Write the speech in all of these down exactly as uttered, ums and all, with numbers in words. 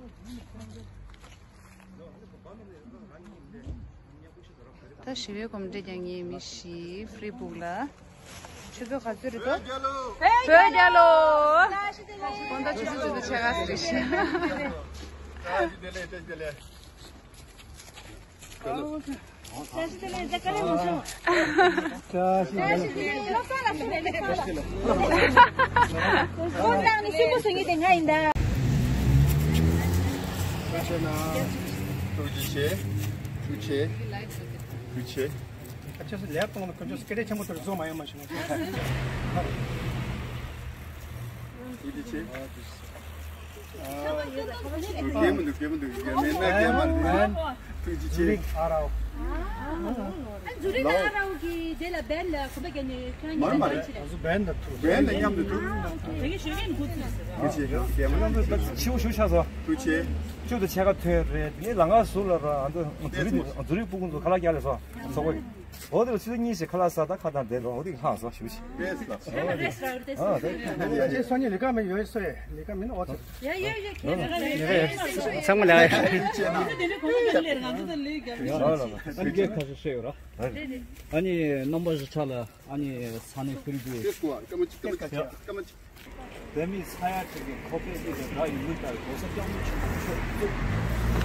ད་ཞི་བའི་གོམ་བགྲོད་རྒྱག་མཁན་མི་བཞི་ཧྥི་རི་སྦུག་ལ། ཆུ་ཚོད་ག་ཚོད་རེད་དོ། བོད་རྒྱལ་ལོ། དགོང་དག་ཆུ་ཚོད་བཅུ་དང་ཕྱེད་ཀ་ཙམ་རེད་ཤག་ཐུགས་རྗེ་ཆེ། ཐུགས་རྗེ་ཆེ། ཐུགས་རྗེ་ཆེ། ཁྱོད་ཚོ་ལས་གཏོང་ལ་ཁོ་ཚོ་སྐད་ཆ་ཆེན་པོ་དེ་བཟོ་མ་ཡོང་མ་བྱུང་། ཐུགས་རྗེ་ཆེ། ཨ། སྐད་མི་འདུག་སྐད་མི་འདུག་སྐད་མེད་ན་སྐད་མ་འདུག་ཐུགས་རྗེ་ཆེ། ཨ་རའོ། ཨ་ཛུ་རིག་ཨ་རའོ་གི་དེ་ལ་བན་ལ་ཁོ་པ་ག་ནས་ཁྱོད་མར་མ་རེད། ང་ཚོ་བན་ལ་ཐུག་བན་ལ་མཉམ་དུ་ཐུག་དེ་གི་ཞོད་མཁན་འགོ་ཚུགས་ཟེར། ཐུགས་རྗེ་ཆེ། སྐད་མ་འདུག་ཆིའུ་ཞུ་ཤ་ཟོ། ཐུགས་རྗེ་ཆེ། བཅུ་དང་ཕྱེད་ཀ་ཐོན་རེད། ངས་ལ་ང་ཟུར་ལ་ར་ཨ་འདི་ཛུ་རིག་ཛུ་རིག་སྤུ་གུ་ཚོ་ཁ་ལག་རྒྱག་ལས་སོ། ཚོགས་པ་ཡིན། འོ་དེ་ལ་ཆུ་ཚོད་གཉིས་ཤིག་ཁ་ལག་ཟ་ད་ཁ་དང་བསྡད་རོགས། འོ་དེ་ལྷག་སོ་ཞུ་ཞིག་ཨ་དེ་ཅེ་སོ་ནི་ལི་ཀ་མི་ཡོད་སོ་ཡེ་ལི་ཀ་མི་ནི་འོ་ཚོད། ཡ་ཡ་ཡ་ཁྱེད་རང་ཚང་མ་ལ་ཡ། ང་ཚོ་དེ་འདྲ་གོང་ལ་ལེར་ང་ཚོ་ད་ལོས་རྒྱབ་ཡོད། ལ་ལ་ལ་སེམས་སྐྱིད་ཁ་ཤས་བཤད་ཡོད་ར། ཨ་ནི་རྣམ་པ་བཞི་ཆ་ལ་ཨ་ནི་ས་གནས་ཧྥི་རི་པུ། སྐར་མ་གཅིག་སྐར་མ་གཅིག་སྐར་མ་གཅིག་བོད་མི་ས་ཡ་དྲུག་གི་ཁོ་པའི་གླིང་གི་དགྲ་ཡི་མུ་ལྟར་གོ་ས་སྐྱོང་གི་ཆེན་པོ་ཚོགས་གཙོ།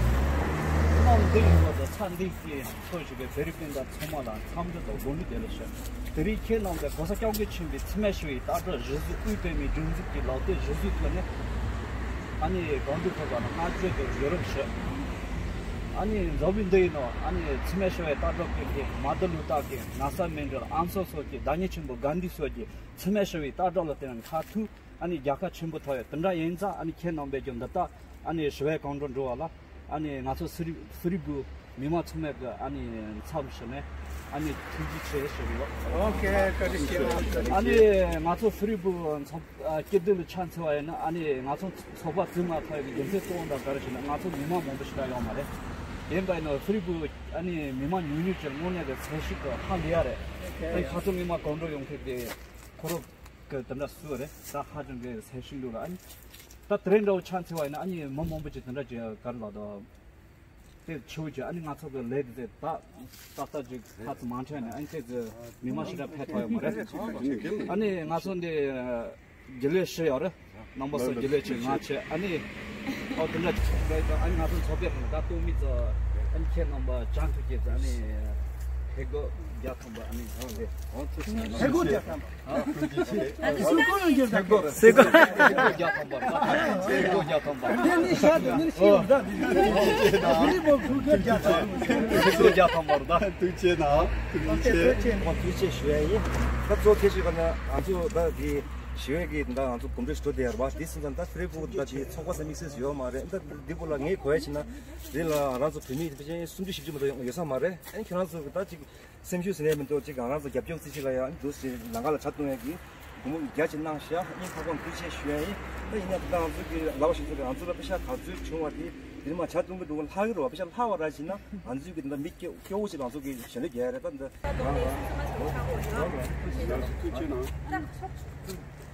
གནམ་འདི་ཡི་ངོ་དང་ས་འདི་གི་འཚོ་བཞིན་པའི་བོད་རིགས་སྤུན་ཟླ་ཚང་མ་ལ་འཚམས་འདྲི་དང་དགོངས་འདུན་དེ་ལ་ཞུ། དེ་རིང་ཁྱེད་རྣམ་པས་གོ་ས་སྐྱོང་གི་ཆེན་པོའི་འཚེ་མེད་ཞི་བའི་ལྟ་གྲུབ་གཞི་བཟུང་དབུས་བོད་མིའི་སྒྲིག་འཛུགས་ཀྱི་ལག་དེབ་གཞི་བཟུང་ཐོག་ནས་ཨ་ནི་གང་འདུལ་ཐོག་ལ་བསྔགས་བརྗོད་དང་ཡི་རང་ཞུ། ཨ་ནི་འཛམ་བུའི་འདི་ཡི་ནང་ཨ་ནི་འཚེ་མེད་ཞི་བའི་ལྟ་གྲུབ་ཀྱི་མཁན་མར་ཏིན་ལུ་ཐར་ཀིང་ནེལ་སོན་མན་ཌེ་ལ་ཨང་སང་སོགས་ཀྱི་བདག་ཉིད་ཆེན་པོ་གྷན་དྷི་སོགས་ཀྱི་འཚེ་མེད་ཞི་བའི་ལྟ་གྲུབ་ལ་བརྟེན་ནས་མཐར་ཐུག་ཨ་ནི་རྒྱལ་ཁ་ཆེན་པོ་ཐོབ་ཡོད། དེ་འདྲ་ཡིན་ཙང་ཨ་ནི་ཁྱེད་རྣམ་པས་ཀྱང་འདི་ལྟར་ཨ་ནི་ཞི་བའི་གོམ་བགྲོད་འགྲོ་བ་ལ་ཨ་ནི་ང་ཚོ་ཧྥི་རི་ཧྥི་རི་པུའི་མི་མང་ཚང་མས་ཀྱི་ཨ་ནི་མཚམས་བཞག་ནས་ཨ་ནི་ཐུགས་རྗེ་ཆེ་ཞུ་གི་ཡོད། ཨོ་ཁེ། བཀའ་དྲིན་ཆེ། ཨ་ནི་ང་ཚོ་ཧྥི་རི་པུའི་ཚོགས་ཨ་སྐྱིད་སྡུག་ལ་ཆ་མཚོན་པ་ཡིན་ན་ཨ་ནི་ང་ཚོ་ཚོགས་པ་བཙུགས་མ་ཐག་གི་རྒྱུ་མཚན་གཙོ་བོ་འདྲ་ག་རེ་ཞུ་ན་ང་ཚོ་མི་མང་མང་པོ་ཞིག་རག་ཡོད་མ་རེད། ཡིན་པ་ཡིན་ན་ཧྥི་རི་པུའི་ཨ་ནི་མི་མང་ཉུང་ཉུང་ཅིག་དངོས་གནས་ཀྱི་ཚད་གཞི་གི་ཧ་ལས་ཡ་རེད། ཨ་ནི་ཁ་ཐུག་མི་མང་གོམ་བགྲོད་ཡོང་མཁན་གྱི་ཁོ་རང་གི་དེ་འདྲ་སུ་རེད། ད་ཧ་ཅང་གི་ཚད་གཞི་འདུག་ལ་ཨ་ནི་ད་དེ་རིང་འདྲ་བོ་ཆ་མཚོན་པ་ཡིན་ན་ཨ་ནི་མི་མང་པོ་ཅིག་དེ་འདྲ་ཅིག་ག་རེ་ལབ་དང་། དེ་ཆེ་བོ་ཅིག་ཨ་ནི་ང་ཚོ་གི་ལས་དེ་ད་ཏག་ཏག་ཅིག་ཁ་ཚ་མང་ཆེ་ནས་ཨ་ནི་དེ་ཚོ་མི་མང་ཞེ་དྲག་ཕེབས་ཐུབ་ཡོད་མ་རེད། ཨ་ནི་ང་ཚོ་འདི་དགེ་ལས་ཤི་ཡོད་རེད། རྣམ་པ་ཚོ་དགེ་ལས་ཅིག་ང་བྱས་ཨ་ནི་ཨོ་དེ་འདྲ་ཅིག་ཨ་ནི་ང་ཚོ་ཚོགས་པའི་ནང་ད་ལྟོ་མི་ཚོ་ཨ་ནི་ཁྱེད་རྣམ་པ་ཅང་ཐུག་གི་ཨ་ནི་ཧེ་གོ་རྒྱ་ཐམ་པ་ཨ་ནི་ཧེ་གོ་རྒྱ་ཐམ་པ། ཨ་ཐུགས་རྗེ་ཆེ། ཨ་ཐུགས་རྗེ་ཆེ། སེ་གོ། སེ་གོ་རྒྱ་ཐམ་པ། སེ་གོ་རྒྱ་ཐམ་པ། སེ་གོ་རྒྱ་ཐམ་པ། ཨ་ནི་ཤ་དེ་ནི་ཤི་ཡོང་ད་དེ་ནི་མི་མོ་ཁུ་རྒྱ་ཐམ་པ། སེ་གོ་རྒྱ་ཐམ་པ་རེད་ད། ཐུགས་རྗེ་ཆེ་ན། ཐུགས་རྗེ་ཆེ། ཐུགས་རྗེ་ཆེ་ཞུ་ཡ་ཡིན། ད་གཙོ་ཁྱད་ཆོས་ག་ན་ང་ཚོ་ད་དེ་ཞི་བའི་གི་ད་ང་ཚོ་གོམ་བགྲོད་ཞུ་དེ་ཡར་བ་དེ་སོང་ཙང་ད་ཧྥི་རི་པུའི་ད་དེ་ཚོགས་པ་ས་དམིགས་བསལ་ཞིག་ཡོད་མ་རེད། ད་འདི་པོ་ལ་ངས་གོ་ཡ་བྱས་ན་དེ་ལ་ང་རང་ཚོ་བོད་མི་ཕལ་ཆེར་སུམ་ཅུ་བཞི་བཅུ་མ་གཏོགས་ཡོད་ས་མ་རེད། ཨ་ནི་ཁྱེད་རང་ཚོ་གི་ད་ཅིག་སེམས་ཤུགས་ཟེར་ནས་མི་འདུག་ཅིག་ང་རང་ཚོ་རྒྱབ་སྐྱོར་རྩིས་ཞིག་ལ་ཡང་འདུག་ཟེར་ནང་ཁ་ལ་ཇ་བཏུང་ཡས་ཀྱི་སྒོར་མོ་བརྒྱ་ཅིག་གནང་ཤག་སྙིང་ཐག་པ་ནས་ཐུགས་རྗེ་ཆེ་ཞུ་ཡ་ཡིན། ད་ཡིན་ན་ད་ང་ཚོ་གི་ལབ་པ་ཞིག་ཚོ་གི་ང་ཚོ་ལ་པེ་ཤ་ག་ཚོད་བྱུང་བ་དེ་དེ་མ་ཇ་བཏུང་གི་འདུག་ལྷག་གི་རེད་བ། པེ་ཤ་ལྷག་བ་ར་བྱས་ན་ང་ཚོ་གི་ད་མི་སྐྱོ་སྐྱོ་བོ་ཞིག་ང་ཚོ་གི་ཞལ་འདེབས་རྒྱག་ཡ་རེད། ད་འདི་ཐུགས་རྗེ་གནང་།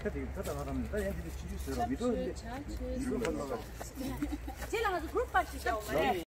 ད་དེ་ད་ད་ང་རང་ད་ཡང་དེ་ཆུ་ཆུ་ཟེར་བ་མི་འགྲོ་མི་འགྲོ་ཁ་ལ། ཁྱེད་ལ་ང་ཚོ་གུ་རུབ་པར་ཞིག་བྱ་བ་མ་རེད།